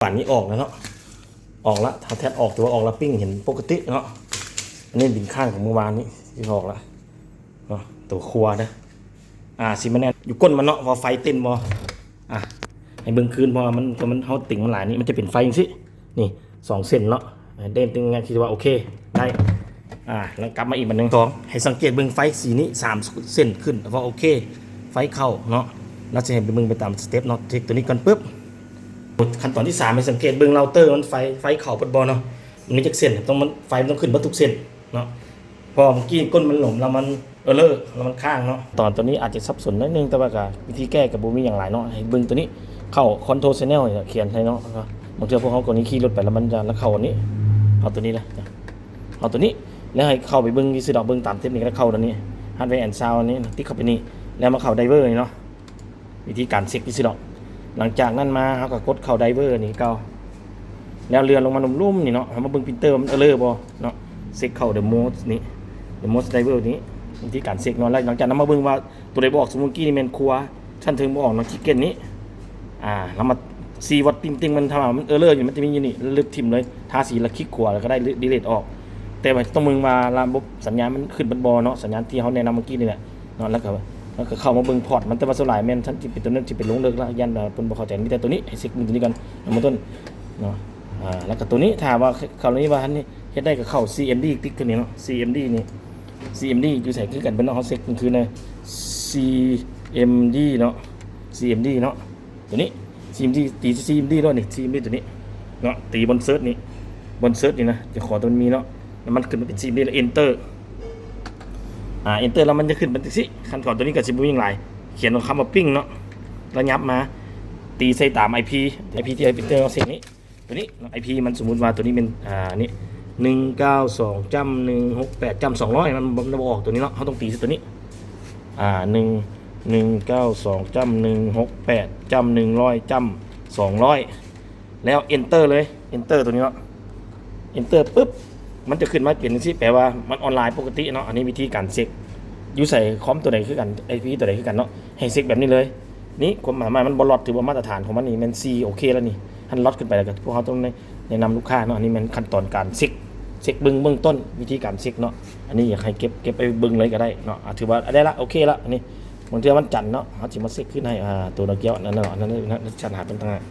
ບາດນີ້ອອກແລ້ວເນາະ ອອກລະ ຖ້າແທດອອກ ຖືວ່າອອກລະ ປີ້ງເຫັນປົກກະຕິເນາະ. ອັນນີ້ບິນຄ້າງຂອງມື້ວານນີ້ ຊິອອກລະເນາະ ຕົວຄົວເດີ. ອ່າ ຊິມາແນະຢູ່ກົ້ນມັນເນາະ ວ່າໄຟເຕັ້ນບໍ່. ອ່າ ໃຫ້ເບິ່ງຄືນ ເພາະວ່າມັນ ຖ້າມັນ ເຮົາຕິງມັນຫຼາຍນີ້ ມັນຈະເປັນໄຟຈັ່ງຊີ້ ນີ້ ສອງເສັ້ນເນາະ. ເດ້ງຕິງງ່າຍ ຄິດວ່າໂອເຄ ໄດ້. ອ່າ ແລ້ວກັບມາອີກບາດໜຶ່ງ ສອງ ໃຫ້ສັງເກດເບິ່ງໄຟສີນີ້ ສາມເສັ້ນຂຶ້ນ ວ່າໂອເຄ ໄຟເຂົ້າເນາະ. ແລ້ວຊິໃຫ້ໄປເບິ່ງໄປຕາມສະເຕັບເນາະ ເຊັກຕົວນີ້ກ່ອນປຶບ ຂັ້ນຕອນທີສາມ ໃຫ້ສັງເກດເບິ່ງເຣົາເຕີມັນ ໄຟ ໄຟເຂົ້າເບິດບໍ່ເນາະ ມັນມີຈັກເສັ້ນ ຕ້ອງ ມັນ ໄຟມັນຕ້ອງຂຶ້ນເບິດທຸກເສັ້ນເນາະ. ເພາະວ່າເມື່ອກີ້ກ້ນມັນຫຼົມ ແລ້ວມັນເອີເຣີ ແລ້ວມັນຄ້າງເນາະ. ຕອນ ຕອນນີ້ອາດຈະສັບສົນໜ້ອຍໜຶ່ງ ແຕ່ວ່າກະວິທີແກ້ກະບໍ່ມີຫຍັງຫຼາຍເນາະ. ໃຫ້ເບິ່ງຕົວນີ້ ເຂົ້າຄອນໂທຣແຊນແນວ ຂຽນໃຫ້ເນາະ. ບາງເທື່ອພວກເຮົາກໍນີ້ຂີ່ລົດໄປ ແລ້ວມັນຈະ ແລ້ວເຂົ້າອັນນີ້ ເອົາຕົວນີ້ລະ ເອົາຕົວນີ້ ແລ້ວໃຫ້ເຂົ້າໄປເບິ່ງຊື່ໆດອກ ເບິ່ງຕາມເຕັບນີ້ ແລ້ວເຂົ້າຕົວນີ້ ຮາດແວຣ໌ແອນຊາວອັນນີ້ ຕິດເຂົ້າໄປນີ້ ແລ້ວມາເຂົ້າໄດເວີນີ້ເນາະ. ວິທີການເຊັກຈັ່ງຊີ້ດອກ. ຫຼັງຈາກນັ້ນມາ ເຮົາກໍກົດເຂົ້າໄດເວີນີ້ຄືເກົ່າ ແລ້ວເລື່ອນລົງມາລຸ່ມໆນີ້ເນາະ. ເຮົາມາເບິ່ງປຣິນເຕີວ່າມັນເອີເຣີບໍ່ເນາະ ເຊັກເຂົ້າເດີໂມດນີ້ ເດີໂມດໄດເວີນີ້. ວິທີການເຊັກເນາະ. ແລ້ວຫຼັງຈາກນັ້ນມາເບິ່ງວ່າຕົວໃດບໍ່ອອກ ສົມມຸດກີ້ນີ້ແມ່ນຄົວ ຊັ້ນເທິງບໍ່ອອກເນາະ ຄລິກເກັນນີ້ ອ່າ ແລ້ວມາຊີວອດຕິງຕິງມັນ ຖ້າວ່າມັນເອີເຣີຢູ່ ມັນຈະມີຢູ່ນີ້ ລຶບຖິ້ມເລີຍ ທາສີແລ້ວຄລິກຂວາ ແລ້ວກໍໄດ້ດີລີດອອກ. ແຕ່ວ່າຕ້ອງເບິ່ງວ່າລະບົບສັນຍານມັນຂຶ້ນເບິດບໍ່ເນາະ ສັນຍານທີ່ເຮົາແນະນຳເມື່ອກີ້ນີ້ແຫຼະ ເນາະ. ແລ້ວກໍ ແລ້ວກໍເຂົ້າມາເບິ່ງພອດມັນ ແຕ່ວ່າສ່ວນຫຼາຍແມ່ນຊັ້ນ ຊິເປັນຕົວນັ້ນ ຊິໄປລົງເລິກລະ ຢ້ານວ່າເພິ່ນບໍ່ເຂົ້າໃຈ. ມີແຕ່ຕົວນີ້ ໃຫ້ເຊັກເບິ່ງຕົວນີ້ກ່ອນ ອັນເບື້ອງຕົ້ນເນາະ. ອ່າ ແລ້ວກໍຕົວນີ້ ຖ້າວ່າ ກໍລະນີວ່າ ອັນນີ້ເຮັດໄດ້ກໍເຂົ້າ ຊີເອັມດີ ຕິກຕົວນີ້ເນາະ ຊີເອັມດີນີ້ ຊີເອັມດີ ຢູ່ໃສຄືກັນເບິດເນາະ. ເຮົາເຊັກຄືໃນ ຊີເອັມດີ ເນາະ ຊີເອັມດີ ເນາະ. ຕົວນີ້ ຊີເອັມດີ ຕີ ຊີເອັມດີ ໂລດນີ້ ຊີເອັມດີ ຕົວນີ້ເນາະ ຕີບ່ອນເຊີດນີ້ ບ່ອນເຊີດນີ້ນະ ຈະຂໍຕົວມັນມີເນາະ ແລ້ວມັນຂຶ້ນມາເປັນ ຊີເອັມດີ ແລ້ວ ເອັນເຕີ ອ່າ ເອັນເຕີ ແລ້ວມັນຈະຂຶ້ນມາຈັ່ງຊີ້. ຂັ້ນຕອນຕົວນີ້ກໍຊິບໍ່ມີຫຍັງຫຼາຍ ຂຽນເອົາຄຳວ່າປີ້ງເນາະ ແລ້ວຫຍັບມາ ຕີໃສ່ຕາມ ໄອພີ ໄອພີ ທີ່ ໄອພີ ເຮົາເຊັກນີ້ ຕົວນີ້ເນາະ ໄອພີ ມັນ ສົມມຸດວ່າຕົວນີ້ແມ່ນ ອ່າ ນີ້ ໜຶ່ງເກົ້າສອງຈ້ຳໜຶ່ງຫົກແປດຈ້ຳສອງຮ້ອຍ ມັນ ມັນບໍ່ອອກຕົວນີ້ເນາະ ເຮົາຕ້ອງຕີໃສ່ຕົວນີ້ ອ່າ ໜຶ່ງ ໜຶ່ງເກົ້າສອງຈ້ຳໜຶ່ງຫົກແປດຈ້ຳໜຶ່ງຮ້ອຍຈ້ຳສອງຮ້ອຍ ແລ້ວເອັນເຕີເລີຍ ເອັນເຕີຕົວນີ້ເນາະ ເອັນເຕີປຶບ ມັນຈະຂຶ້ນມາເປັນຈັ່ງຊີ້ ແປວ່າມັນອອນລາຍປົກກະຕິເນາະ. ອັນນີ້ວິທີການເຊັກ ຢູ່ໃສຄອມຕົວໃດຄືກັນ ໄອພີ ຕົວໃດຄືກັນເນາະ ໃຫ້ເຊັກແບບນີ້ເລີຍ. ນີ້ ຄວາມໝາຍມັນບໍ່ລອດ ຖືວ່າມາດຕະຖານຂອງມັນນີ້ແມ່ນ ສີ່ ໂອເຄແລ້ວນີ້ ຄັນລອດຂຶ້ນໄປແລ້ວກໍພວກເຮົາຕ້ອງແນະນຳລູກຄ້າເນາະ. ອັນນີ້ແມ່ນຂັ້ນຕອນການເຊັກ ເຊັກເບິ່ງເບື້ອງຕົ້ນ ວິທີການເຊັກເນາະ. ອັນນີ້ຢາກໃຫ້ເກັບ ເກັບໄປເບິ່ງເລີຍກໍໄດ້ເນາະ ອາ ຖືວ່າໄດ້ລະ ໂອເຄລະ. ອັນນີ້ບາງເທື່ອມັນຕັນເນາະ ເຮົາຊິມາເຊັກຄືນໃຫ້ ອ່າ ຕົວໂຕກຽວອັນນັ້ນເນາະ ອັນນັ້ນ ອັນນັ້ນ ສັນຫາເປັນຕ່າງຫາກ